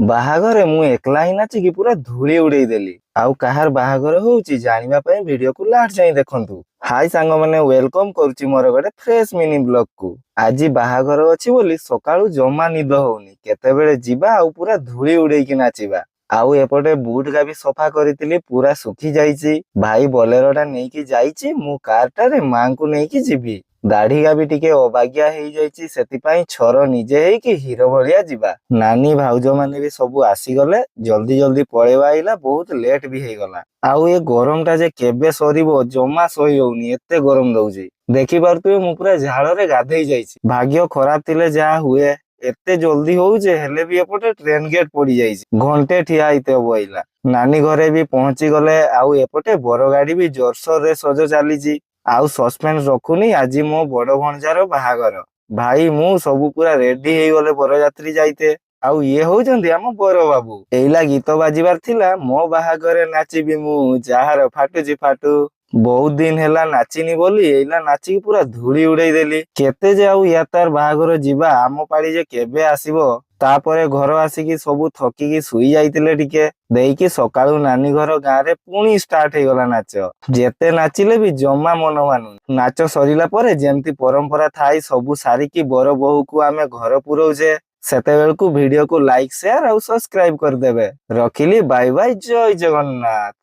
ବାହାଘରେ ମୁଁ ଏକଲା ହିଁ ନାଚିକି ପୁରା ଧୂଳି ଉଡେଇ ଦେଲି। ଆଉ କାହାର ବାହାଘର ହଉଛି, ଜାଣିବା ପାଇଁ ଭିଡିଓକୁ ଲାଷ୍ଟ ଯାଏଁ ଦେଖନ୍ତୁ। ହାଇ ସାଙ୍ଗମାନେ, welcome କରୁଛି ମୋର ଗୋଟେ ଫ୍ରେଶ ମିନି ବ୍ଲଗ କୁ। ଆଜି ବାହାଘର ଅଛି ବୋଲି ସକାଳୁ ଜମା ନିଦ ହଉନି। କେତେବେଳେ ଯିବା ଆଉ ପୁରା ଧୂଳି ଉଡେଇକି ନାଚିବା। ଆଉ ଏପଟେ ବୁଟ ଗା ବି ସଫା କରିଥିଲି, ପୁରା ଶୁଖି ଯାଇଛି। ଭାଇ ବୋଲେରୋ ଟା ନେଇକି ଯାଇଛି, ମୁଁ କାର ଟାରେ ମାଙ୍କୁ ନେଇକି ଯିବି। ଦାଢି ଗା ବି ଟିକେ ଅବାଗିଆ ହେଇଯାଇଛି, ସେଥିପାଇଁ ଛର ନିଜେ ହେଇକି ହିରୋ ଭଳିଆ ଯିବା। ନାନୀ ଭାଉଜ ମାନେ ବି ସବୁ ଆସିଗଲେ। ଜଲ୍ଦି ଜଲ୍ଦି ପଳେଇବା ଆଇଲା, ବହୁତ ଲେଟ୍ ବି ହେଇଗଲା। ଆଉ ଏ ଗରମ ଟା ଯେ କେବେ ସରିବ, ଜମା ସହି ହଉନି, ଏତେ ଗରମ ଦଉଛି। ଦେଖିପାରୁଥିବେ, ମୁଁ ପୁରା ଝାଳରେ ଗାଧେଇ ଯାଇଛି। ଭାଗ୍ୟ ଖରାପ ଥିଲେ ଯାହା ହୁଏ, ଏତେ ଜଲ୍ଦି ହଉଛି, ହେଲେ ବି ଏପଟେ ଟ୍ରେନ ଗେଟ୍ ପଡିଯାଇଛି। ଘଣ୍ଟେ ଠିଆ ହେଇତେ ହବ ଏଇଲା। ନାନୀ ଘରେ ବି ପହଞ୍ଚି ଗଲେ। ଆଉ ଏପଟେ ବର ଗାଡି ବି ଜୋରସୋରରେ ସଜ ଚାଲିଛି। ଆଉ ସସ୍ପେନ୍ସ ରଖୁନି, ଆଜି ମୋ ବଡ ଭଣଜାର ବାହାଘର। ଭାଇ, ମୁଁ ସବୁ ପୁରା ରେଡି ହେଇଗଲେ ବରଯାତ୍ରୀ ଯାଇତେ। ଆଉ ଇଏ ହଉଛନ୍ତି ଆମ ବର ବାବୁ। ଏଇଲା ଗୀତ ବାଜିବାର ଥିଲା, "ମୋ ବାହାଘରେ ନାଚିବି ମୁଁ, ଯାହାର ଫାଟୁଛି ଫାଟୁ"। ବହୁତ ଦିନ ହେଲା ନାଚିନି ବୋଲି ଏଇଲା ନାଚିକି ପୁରା ଧୂଳି ଉଡେଇ ଦେଲି। କେତେ ଯେ ଆଉ ୟା ତାର ବାହାଘର ଯିବା, ଆମ ପାଳି ଯେ କେବେ ଆସିବ? ତାପରେ ଘର ଆସିକି ସବୁ ଥକିକି ଶୋଇ ଯାଇଥିଲେ ଟିକେ। ଦେଇକି ସକାଳୁ ନାନୀ ଘର ଗାଁରେ ପୁଣି ଷ୍ଟାର୍ଟ ହେଇଗଲା ନାଚ। ଯେତେ ନାଚିଲେ ବି ଜମା ମନ ମାନୁନି। ନାଚ ସରିଲା ପରେ ଯେମିତି ପରମ୍ପରା ଥାଇ, ସବୁ ସାରିକି ବର ବୋହୂକୁ ଆମେ ଘର ପୁରଉଛେ। ସେତେବେଳକୁ ଭିଡିଓକୁ ଲାଇକ୍, ସେୟାର ଆଉ ସବସ୍କ୍ରାଇବ କରିଦେବେ। ରଖିଲି, ବାଇ ବାଇ, ଜୟ ଜଗନ୍ନାଥ।